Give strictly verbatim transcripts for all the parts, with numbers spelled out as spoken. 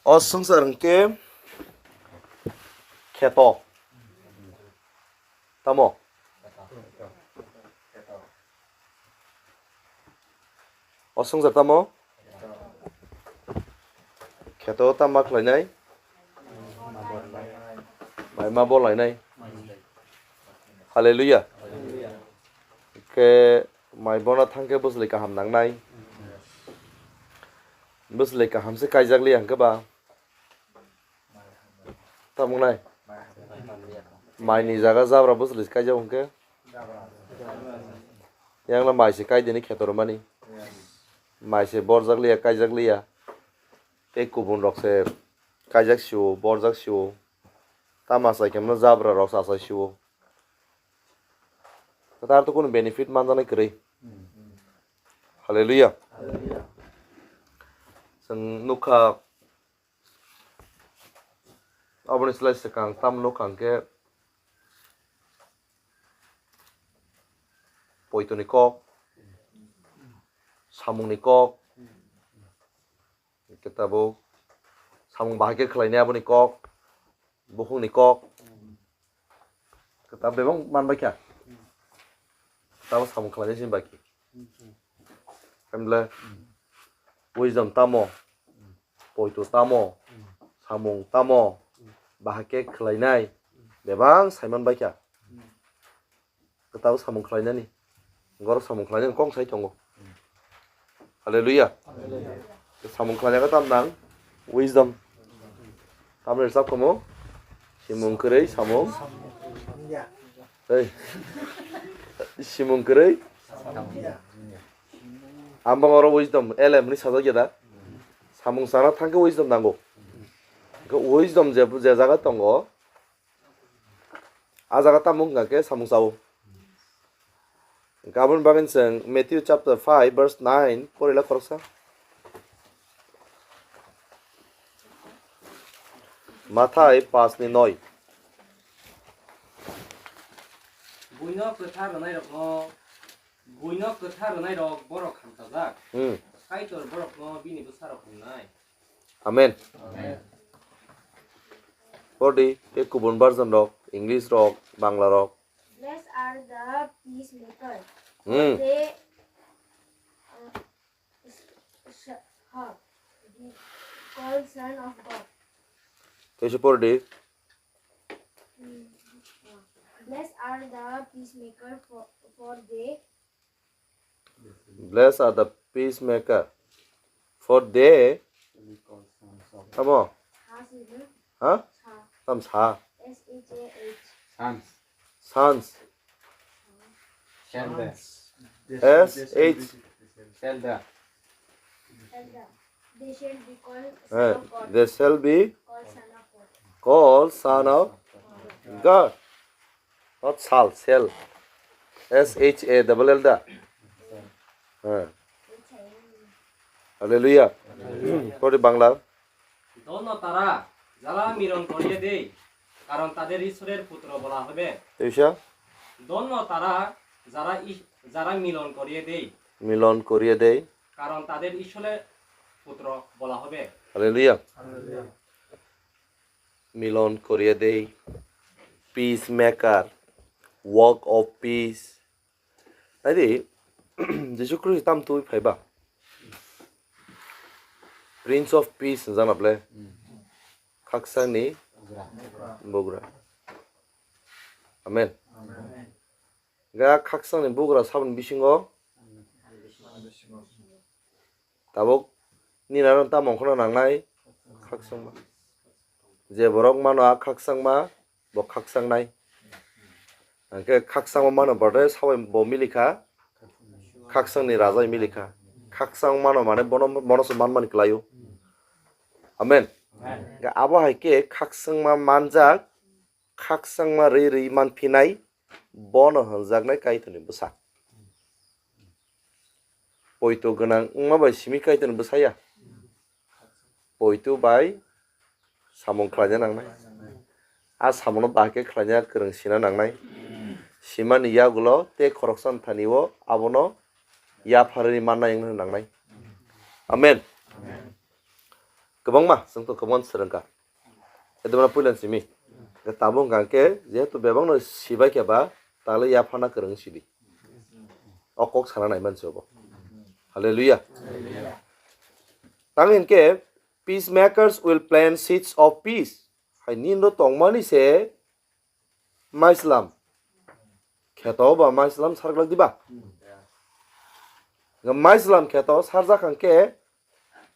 O swngchar hwnkhe kheto. Tamo? O swngchar tamo? Kheto tamo ma khlainai? Mai ma bolainai. Hallelujah. Khe mai bona thangkhe bwswlwi kaham nangnai. Bwswlwi kaham se kaijak liya hwnkhe ba. Tamo nai? Mai ni jaga jabra bwswlwi kaijak hwnkhe. Yang na mai se kai dini kheto rwmani. Mai se borjak liya, kaijak liya. Tei kubun rok se kaijak sio, borjak sio. Tamo achai khe mano jabra rok se achai sio. Tatar to kunu benefit manjanai kwrwi. Hallelujah. Chwng nukha aboni slai swkang tam nukha hwnkhe poitoni kok, samungni kok, hwnkhe tabuk samung bahai khe khlainai aboni kok, bukhukni kok. Kwtal bebak manbai kha. Tamo samung khlainai sini baki. Hemle wisdom tamo, poito tamo, samung tamo, bahai khe khlainai bebak saiman bai kha. Kwtal samung khlainani, goro samung khlainani kok sai tongo. Hallelujah. Samung khlainai tam nang wisdom. Tamni rwchap kamo simung kwrwi samung. Hey. Simung kwrwi. Ambang oro wisdom, elem hwnwi sajak ya da. Samung sana thangkhe wisdom nango. Hwnkhe wisdom je, je jaga tongo, a jaga tamo wngkha khe samung sao. Hwnkhe aboni bagwi chwng Matthew chapter five verse nine porila khoroksa. Mathai paanch ni noi. Buino kwtha rwnairokno, buino kwtha rwnairok borok hamchajak. Hmm. Kaitor borokno bini bwsarok wngnai. Amen. Amen. Pordi, tei kubun version rok, English rok, Bangla rok. Blessed are the peacemaker. Hmm. They, uh, sh-, sh-, ha, be called son of God. Tei se pordi. Hmm. Blessed are the peacemaker, for, for they Blessed are the peacemaker, for they, tamo? Ha? Tam sa? Sons. Sons. Shelter. S H. Shelter. They shall be called, eh, son of God. They shall be called son of God. Called son of God. Not shall, shall. S H A double L da. Eh. Hallelujah. Pordi Bangla. ধন্য তারা যারা মিলন করিয়ে দেয়, কারণ তাদের ঈশ্বরের পুত্র বলা হবে। Teisa? ধন্য তারা যারা ইস-, যারা মিলন করিয়ে দেয়। Milon koriye dei. কারণ তাদের ঈশ্বরের পুত্র বলা হবে। Hallelujah. Hallelujah. Milon koriye dei. Peacemaker. Work of peace. Naidi, Jisu Khristo tam twi phaiba. Prince of Peace hwnjakna ble. Khakchangni bugra. Amen. Ga khakchangni bugra saboni bisingo tabuk nini aro tamo wngkhorna nangnai khakchangma. Je borok mano a khakchangma, bo khakchangnai. Hwnkhe khakchangma mano bade sabai bo milikha, khakchangni rajai milikha. Khakchang mano mane bono, bono se manmani kwlaio. Amen. Hwnkhe abo hai khe khakchangma manjak, khakchangma rwi rwi manphinai, bono hwnjaknai Kaitorni bwsa. Poito gwnang wngma bai simi Kaitorni bwsaya. Poito bai samung khlaina nangnai. A samungno bahai khe khlaina kwrwng sina nangnai. Simani yagulo tei khoroksa thani o abono yapharwi mannai wngna nangnai. Amen. Kwbangma, chwng to kwbangma swrwngkha. Edemano puilan simi. Tabuk hwnkha khe, jehetu bebakno sibai khe ba, tale yaphana kwrwng sidi. O kok sana naiman se obo. Hallelujah. Tang hinkhe, peacemakers will plant seeds of peace. Hai nini no tongmani se maislam. Kheto ba maislam sarglak diba? Maislam kheto sarjak hwnkhe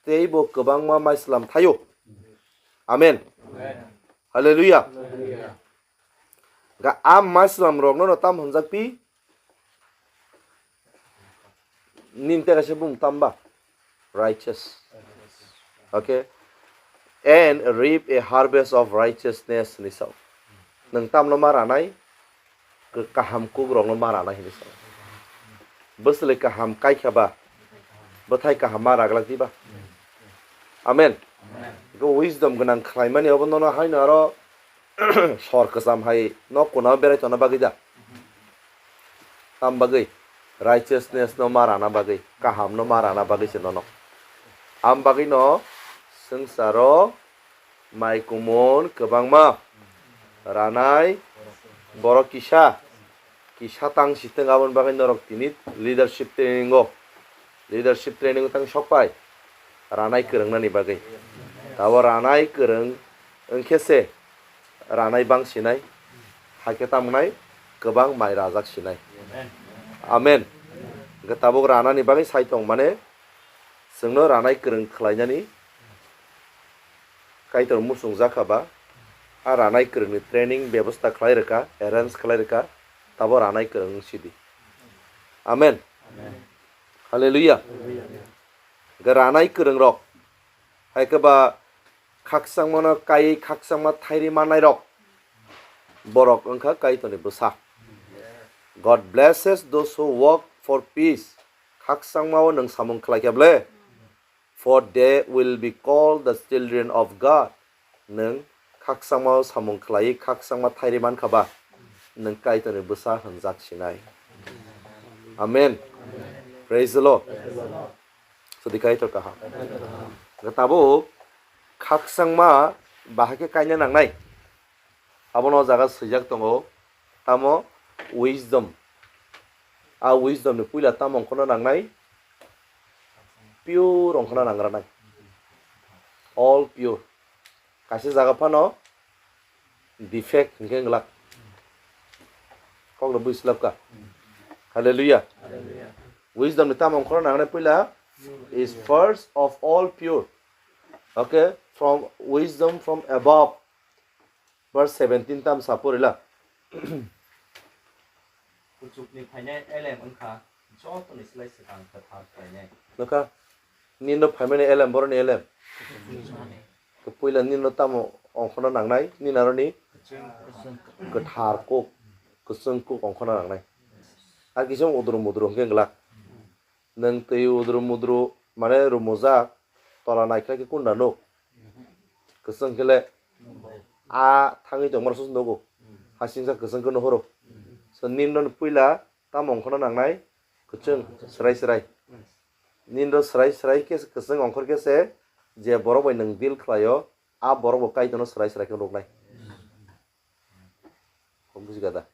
tei bo kwbangma maislam thaio. Amen. Hallelujah. Ga a maislam rokno no tam hwnjak pi? Nini tega se bung tamba? Righteous. Okay. And reap a harvest of righteousness ni sao. Nwng tamno ma ranai? Kaham kukrokno ma ranai hinwi sao. Bwswlwi kaham kaikha ba? Bwthai kaham ma raglak diba? Amen. Wisdom gwnang khlaimani obo nono haino aro sor kwcham hai nok kuna berai tongna bagwi da. Tam bagwi righteousness no ma rana bagwi, kaham no ma rana bagwi se nono. Am bagwi no swngcharo mai kumon kwbangma ranai borok kisa kisa tang siteng aboni bagwi norok tini leadership training o, leadership training o tang sok pai ranai kwrwngnani bagwi. Tabo ranai kwrwng wngkhe se ranai bang sinai, hakhe tamo nai kwbang mai rajak sinai. Amen. Hwnkhe tabuk ranani bagwi sai tong mane chwngno ranai kwrwng khlainani Kaitor muchungjak kha ba, a ranai kwrwngni training bebosta khlai rwkha, arrange khlai rwkha, tabo ranai kwrwng wng sidi. Amen. Hallelujah. Hwnkhe ranai kwrwng rok, hai khe ba khakchangmano kaiwi khakchangma thairi mannairok, borok wngkha Kaitorni bwsa. God blesses those who work for peace. Khakchangmao nwng samung khlai khe ble, for they will be called the children of God. Nwng khakchangmao samung khlaiwi khakchangma thairi man kha ba, nwng Kaitorni bwsa hwnjak sinai. Amen. Praise the Lord. Sadi Kaitor kaham. Hwnkhe tabuk khakchangma bahai khe kaina nangnai. Abono o jaga swijak tongo, tamo wisdom. A wisdom ni puila tamo wngkhorna nangnai? Pure wngkhorna nangranai. All pure. Kaisa jaga phano defect hinkhe wnglak. Kokno bui slap kha. Hallelujah. Wisdom ni tamo wngkhorna nangnai puila is first of all pure. Okay, from wisdom from above. Verse seventeen tam sa pori la. Kuchukni phainai elem wngkha jotoni slai swkang kwthar khlainai. Nokha, nino phaimani elem, boroni elem. Puila nino tamo ongkhorna nangnai, nini aroni kwthar kuk, kwchwng kuk ongkhorna nangnai. Ar kisa udru mudru hwnkhe glak. Nwng twi udru mudru mane rumujak, tola naikhlai khe kunda nuk? Kwchwng khe le a thangwi tongmano susu nugo. Hasingsa kwchwng khe nuhoro. So nini no puila tamo wngkhorna nangnai? Kwchwng, swrai swrai. Nini no swrai swrai khe kwchwng ongkhor khe se je borok bai nwng deal khlaio, a borok bo Kaitorno swrai swrai khe nuknai. Bujiga da?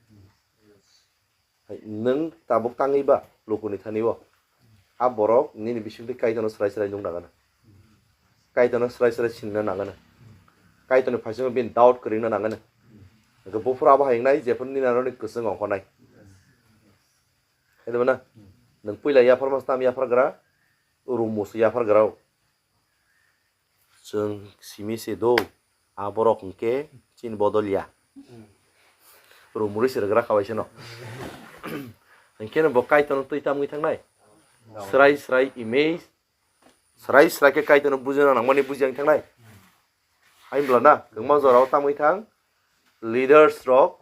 Hai, nwng tabuk tangwi ba lukuni thani o, a borok nini bisingtwi Kaitorno swrai swrai nukna gana. Kaitorno swrai swrai sinina nangana. Kaitorni phaisingo bini doubt kwrwngna nangana. Hwnkhe buphuru abo hai wngnai, jephuru nini aroni kwchwng ongkhornai. Hai de na? Nwng puila yapharma se tam yaphargra, rumo se yaphargra o. Chwng simi se do, a borok hwnkhe chini bodol ya. Rumuri se rwgra kha bai se no. Hwnkhe no bo Kaitorno twi tamwi thangnai. Swrai swrai image, swrai swrai khe Kaitorno bujina nangmani bujiya wng thangnai. Hai bwla na, kwbangma jorao tamwi thang, leaders rok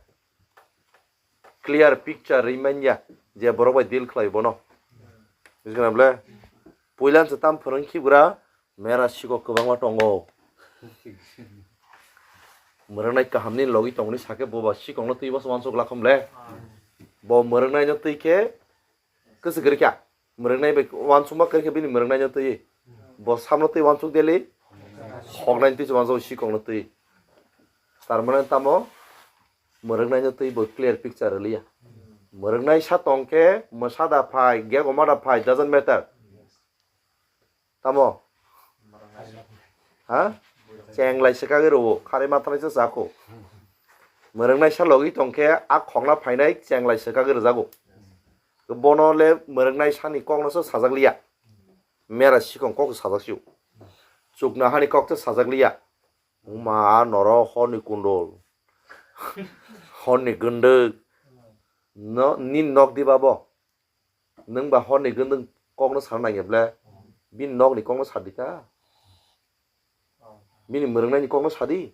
clear picture rwi manya je borok bai deal khlai bono. Bujikhna ble? Puilan se tam phwrwng khigra, mera sikok kwbangma tongo. Mwrwngnai kahamni logi tongni sakhe boba sikokno twi bas wansuk lakhom le. Bo mwrwngnaino twi khe kwchwk kwrwi kha. Mwrwngnai bai wansukma kwrwi khe bini mwrwngnaino twi. Bo samno twi wansuk deli. Khoknai twi chuma jao sikokno twi. Tar mane tamo mwrwknaino twi bo clear picture rwliya. Mwrwknai sa tong khe mwsa da phai, gegoma da phai, doesn't matter. Tamo? Ha? Chenglai swkagwi rwo, kharwi mathanai se chakho. Mwrwknai sa logi tong khe a khokna phainai chenglai swkagwi rwjago. Bono le mwrwknai sani kokno se sajak liya. Mera sikong kok sajak sio. Chukna hani kok se sajak liya. Wngma a norok horni kundul. Horni gunduk. No, nini nok di ba bo? Nwng ba horni gunduk kokno sana nangya ble? Bini nokni kokno sadi ta. Bini mwrwknaini kokno sadi.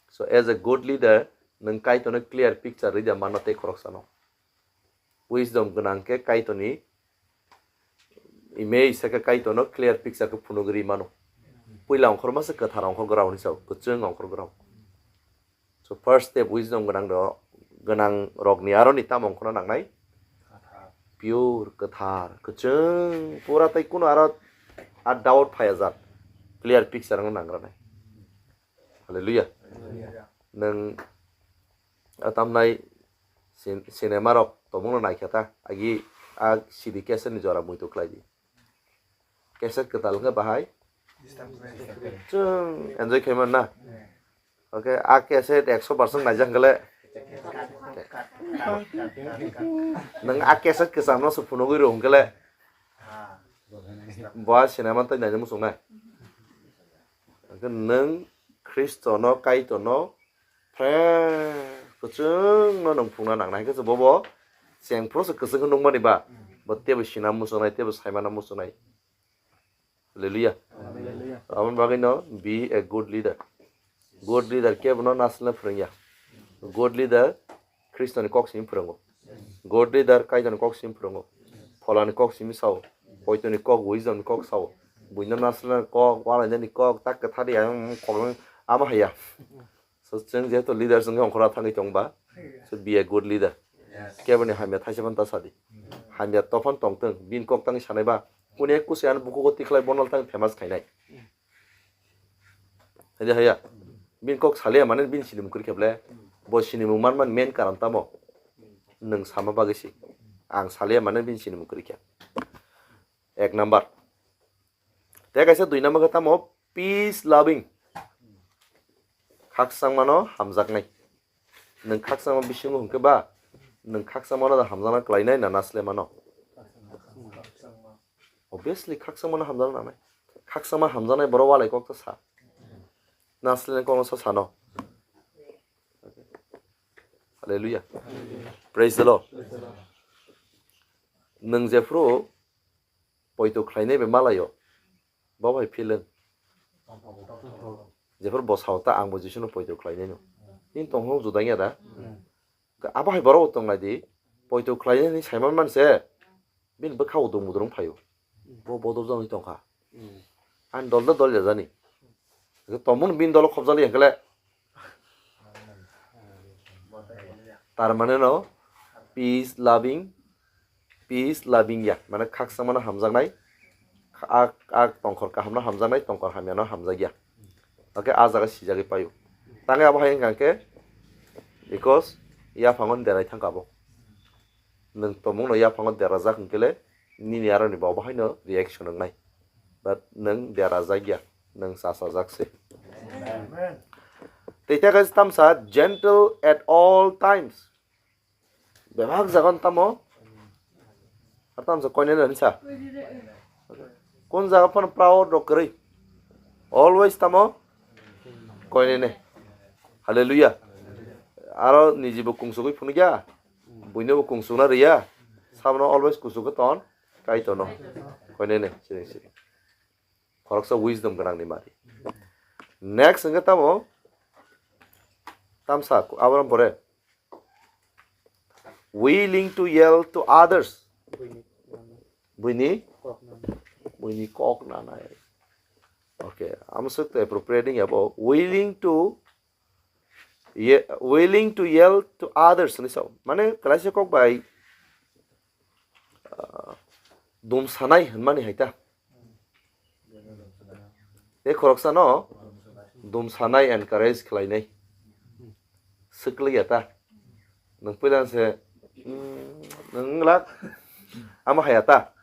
So as a good leader, nwng Kaitorno clear picture rwdi mano tei khoroksano. Wisdom gwnang khe Kaitorni image se khe Kaitorno clear picture khe phunugwi rwi mano. Puila ongkhorma se kwthar ongkhorgrao hinwi sao, kwchwng ongkhorgrao. So first step wisdom gwnang rok, gwnang rokni aroni tamo ongkhorna nangnai? Pure, kwthar, kwchwng, pura tei kuno aro a doubt phaiya jat. Clear picture wngna nangranai. Hallelujah. Nwng a tamnai cin-, cinema rok tongmungno naikha ta, agi a C D cassette ni jora muitu khlai di. Cassette kwtal wngkha bahai. Chwng enjoy khaimano na. Okay, a cassette ekso percent naijak hwnkhe le. Nwng a cassette kwchamno se phunugwi rw hwnkhe le. Bo a cinema tei naina muchungnai. Hwnkhe nwng Khristono, Kaitorno, Phreng kwchwngno nwng phungna nangnai, haikhe se bobo cheng phuru se kwchwng khe nukmani ba, bo teibo sina muchungnai, teibo saimana muchungnai. Hallelujah. Hallelujah. Aboni bagwino be a good leader. Good leader kebono nasilna phwrwngya. Good leader Khristoni kok simi phwrwngo. God leader Kaitorni kok simi phwrwngo. Pholani kok simi sao. Poitoni kok, wisdom ni kok sao. Buino nasilna kok, walainani kok, tak kwthari ayang kok ama haya. So chwng jehetu leaders wngwi ongkhorna thangwi tongba. So be a good leader. Keboni hamya thaisa phano ta sadi. Hamya tophano tongtwng, bini kok tangwi sanai ba. Kune kusi ani bukugo tikhlai bono tang famous khainai. Haya haya. Bini kok saliya mane bini sinimung kwrwi khe ble. Bo sinimung manmani main karon tamo? Nwng sama bagwi si. Ang saliya mane bini sinimung kwrwi khe. Ek number. Tei kaisa dui number khe tamo? Peace loving. Khakchangmano hamjaknai. Nwng khakchangma bisingo hwnkhe ba, nwng khakchangmano da hamjakna klainai na nasle mano? Obviously, khakchangmano hamjakna nangnai. Khakchangma hamjaknai borok walai kok ta sa. Nasle kokno sa sano. Hallelujah. Praise the Lord. Nwng jephru poito khlainai bai malaio, bo bai feeling. Jephru bo sao ta, ang bo Jisuno poito khlainai no. Nini tongthok juda wngya da? Abo hai borok bo tongnai di, poito khlainai hinwi saiman manse, bini bwkha udung mudung phaio. Bo bodol jagwi tongkha. Ani dol da dol jajani. Tongmung bini dolo khobjali hwnkhe le. Tar mane no peace loving, peace loving ya, mane khakchangmano hamjaknai, a, a tongkhor kahamno hamjaknai, tongkhor hamyano hamjakya. Hwnkhe a jaga sijagwi paio. Tangwi abo hai wngkha khe, because yaphango derai thangkha abo. Nwng tongmungno yaphango derajak hwnkhe le, nini aroni bo abo haino reaction wngnai. But nwng derajak ya, nwng chasajak se. Tei tei kaisa tamsa, gentle at all times. Bebak jaga tamo? Ar tamsa koine nani sa? Kun jaga phano proud rok kwrwi? Always tamo? Koine ne. Hallelujah. Aro nijibo kungsugwi phunukya. Buinobo kungsukna riya. Sabono always kusuk khe ton. Kaitorno. Koine ne. Siri siri. Khoroksa wisdom gwnangni mari. Next hwnkhe tamo? Tamsa, abram pore. Willing to yell to others. Buini? Buini kok nanai. Okay, I'm so appropriating abo. Willing to ye-, willing to yell to others ni sao. Mane, kalaisa kok bai, ah, dum sanai hwnmani hai ta. Tei khoroksano dumsanai, encourage khlainai. Swkliya ta. Nwng puila se, mm, nwng lak ama haya ta.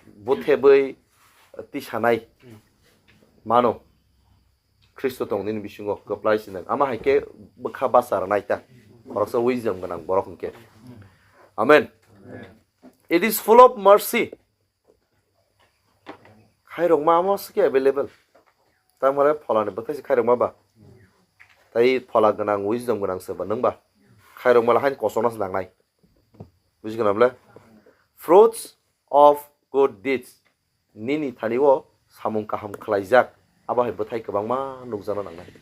Buthebwi tisanai mano. Khristo tong nini bisingo kwplai sinai. Ama hai khe bwkha basa rwnai ta. Khoroksa wisdom gwnang borok hwnkhe. Amen. It is full of mercy. Khairokma amo se khe available. Tamhole pholani bwthai se khairokma ba. Tai phola gwnang, wisdom gwnang se ba nwng ba. Khairokma la hain kosokno se nangnai. Buji gwnang bwle? Fruits of good deeds. Nini thani o samung kaham khlaijak. Abo hai bwthai kwbangma nukjakna nangnai.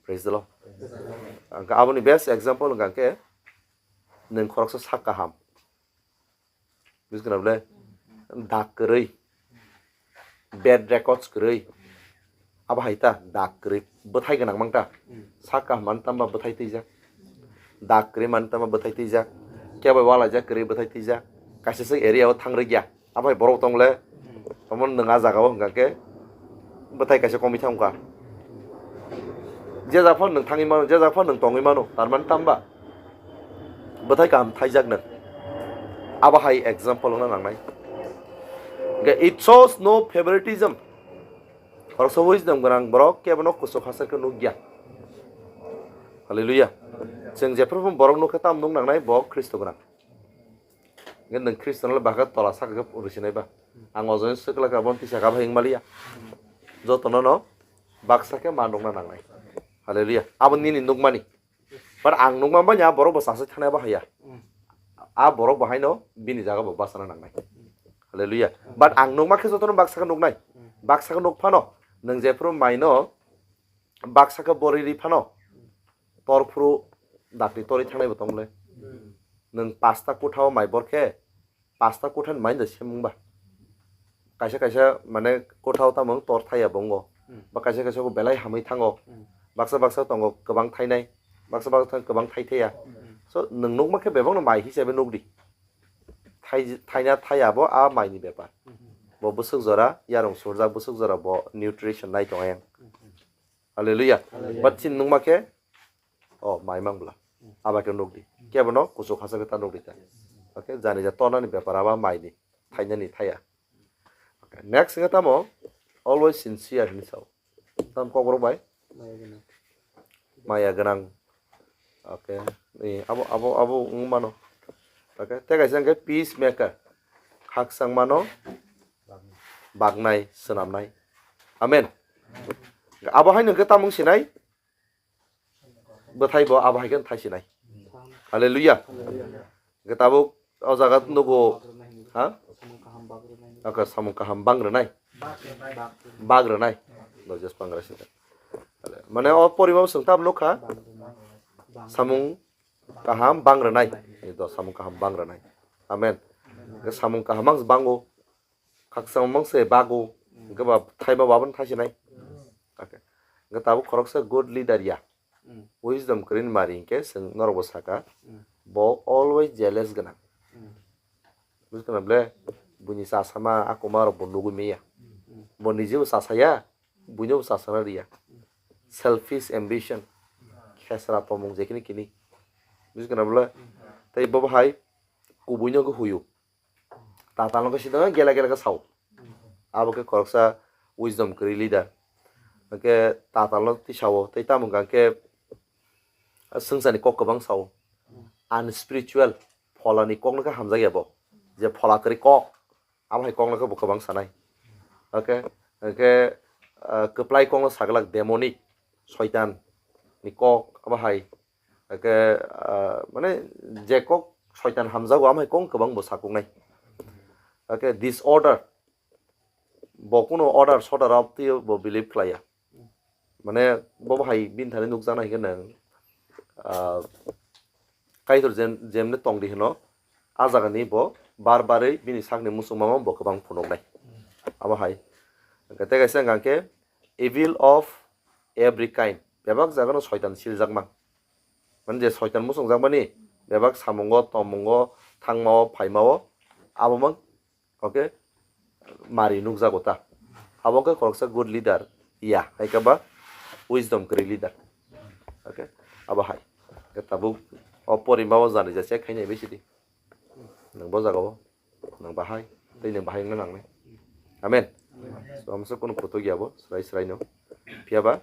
Praise the Lord. Ang khe aboni best example hwnkha khe nwng khoroksa sak kaham. Buji gwnang bwle? Dak kwrwi, bad records kwrwi, abo hai ta dak kwrwi, bwthai gwnang mang ta. Sak kaham mani tamba bwthai twijak, dak kwrwi mani tamba bwthai twijak, kebo walaijak kwrwi bwthai twijak, kaisa se area o thang rwgya, abo hai borok tong le, omo nwng a jaga o hwnkha khe bwthai kaisa komwi thang kha. Je jak phano nwng thangwi mano, je jak phano nwng tongwi mano, tar mani tamba bwthai kaham thaijak nwng. Abo hai example wngna nangnai. Hwnkhe it shows no favoritism. Khoroksa wisdom gwnang borok kebono kuchuk hachal khe nukya. Hallelujah. Chwng jephru borok nukha tamo nuk nangnai, bo Khristo gwnang. Hwnkhe nwng Khristono le bwkha tola saka khe rwsinai ba? Ang o jaga swkla kha, bono tisa kha ba hing maliya. Jotono no baksa khe ma nukna nangnai. Hallelujah. Abo nini nukmani. But ang nukma bani a borok bo chasai thangna ba haya. A borok bo haino bini jaga bo bachana nangnai. Hallelujah. But ang nukma khe jotono baksa khe nuknai. Baksa khe nuk phano nwng jephru maino baksa khe bori ri phano tor phuru dakti torwi thangnai bo tong le. Nwng pasta kotha o mai bor khe pasta kotha ni mai da semung ba. Kaisa kaisa mane kotha o tamo tor thaya bo wngo. Ba kaisa kaisa bo belai hamwi thango. Baksa baksa tongo kwbang thainai. Baksa baksa kwbang thai thaya. So nwng nukma khe bebak no mai hisabe nuk di. Thai-, thaina thaya bo a mai ni bepar. Bo bwswk jora, yarung surjak bwswk jora bo nutrition nai tong yang. Hallelujah. Hallelujah. But chini nukma khe, o, mai mang bwla. Aba khe nuk di. Kebo no kuchuk hachal khe ta nuk di ta. Okay, jani ja tornani bepar aba mai ni, thainani thaya. Okay, next hwnkhe tamo, always sincere hinwi sao. Tam kok borok bai? Maya gwnang. Maya gwnang. Okay, ni abo, abo, abo wng mano. Okay, tei kaisa hwnkhe peace maker. Khakchang mano baknai, swnamnai. Amen. Abo hai nwng khe tamung sinai? Bwthai bo abo hai khe thai sinai. Hallelujah. Hwnkhe tabuk o jaga nugo, ha? Aka samung kaham bang rwnai. Bag rwnai. Dojes pangra sida. Mane o porima swng tab nukha. Samung kaham bang rwnai. Ni do samung kaham bang rwnai. Amen. Hwnkhe samung kaham ang bango. Khakchang mang se bago, hwnkhe ba thaima bo abono thaisinai. Okay. Hwnkhe tabuk khoroksa good leader ya. Wisdom kwrwini mari hwnkhe chwng norokbo saka, bo always jealous gwnang. Buji khna ble, buini chasama akuma rok bo nugwi manya. Bo nijebo chasaya, buino bo chasana riya. Selfish ambition, khesra tomung jekini kini. Buji khna ble, tei bo hai kubuino khe huyo. Tatalno khe sida gela gela khe sao. Abo khe khoroksa wisdom kwrwi leader. Hwnkhe tatalno tisao tei tamo hwnkha khe swngcharni kok kwbang sao. Unspiritual, pholani kokno khe hamjakya bo. Je phola kwrwi kok, abo hai kokno khe bo kwbang sanai. Okay, hwnkhe, ah, kwplai kokno saglak demonic, soitan ni kok abo hai. Hake, ah, mane je kok soitan hamjago, amai kok kwbang bo sakuknai. Hake disorder, bo kuno order sorder rok twi bo believe khlaiya. Mane bo hai bini thani nukjaknai hwnkhe nwng, ah, Kaitor jem-, jemne tongdi hwno, a jagani bo bar barwi bini sakni muchungma bo kwbang phunuknai. Abo hai. Hake tei kaisa hwnkha khe evil of every kind. Bebak jagano soitan siljakma. Mane je soitan muchungjakmani bebak samungo, tomungo, thangmao, phaimao, abo mang, okay, mari nukjago ta. Abo wngkha khoroksa good leader ya, hai khe ba wisdom kwrwi leader. Okay, abo hai. Khe tabuk o porima o jani jase khainai bai sidi. Nwng bo jaga o nwng bahai tei nwng bahai wngna nangnai. Amen. So, amsa kunu kutuk ya bo, srai srai no. Phiya ba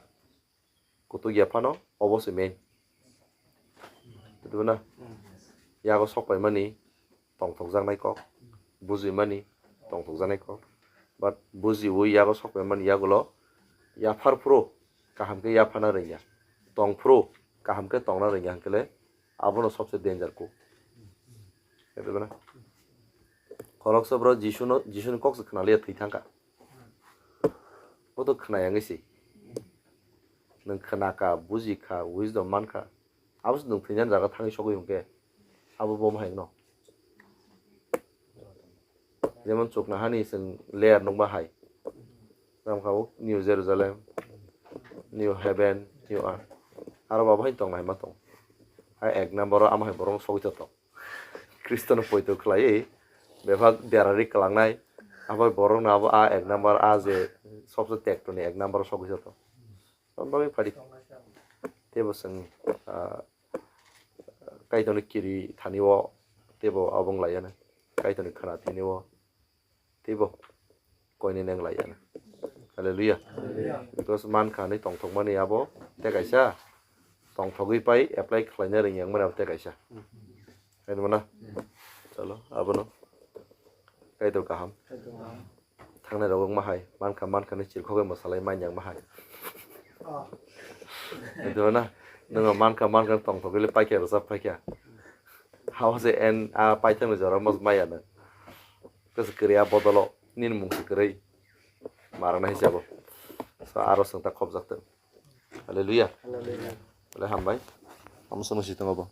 kutuk ya phano obo se main. Tei na yago sok paimani tongthokjaknai kok, bujimani tongthokjaknai kok. But bujiwi yago sok paimani yagulo yaphar phuru kaham khe yaphana rwngya, tong phuru kaham khe tongna rwngya hwnkhe le abono sobse danger kuk. Khoroksa borok Jisuno, Jisuni kok se khna liya thwi thangkha. Bo to khna yang se. Nwng khna kha, buji kha, wisdom man kha. Abo se nwng thwinani jaga thangwi sogwi hwnkhe abo bo ma hai no. Jemon chukna hani chwng layer nukma hai. Tamo kha o New Jerusalem, New Heaven, New Earth. Aro bo abo hai tong hai ma tong. A ek number o ama hai borok sogwi tong. Khristono poito khlaiwi bebak derari kwlangnai. Abo borokno abo a ek number a je sobse tekto ni ek number o sogwi tong. Tamo bagwi phadi. Teibo chwng, ah, Kaitorni kiri thani o teibo abo wng lai ya na. Kaitorni khna thani o teibo koine neng lai ya na. Hallelujah. Because man kha hinwi tongthokmani abo tei kaisa tongthogwi pai apply khlaina rwngya wngmani abo tei kaisa. Hai nw mano? Chalo, abono. Kaitor kaham. Thangnai rok wngma hai, mankha, mankha ni chirkhogwi mwsalai manya wngma hai. Wngtongma na, nwng mankha, mankha tongthogwi le paikha, rwchap paikha. Hao se en, a paithakni jora mas maya nwng. Kwchwk kwrwi a bodolo, nini mung se kwrwi. Marwknai hai se abo. So, aro chwng ta khopjak tong. Hallelujah. Hallelujah. Bole hambai. Amo sono si tongo bo.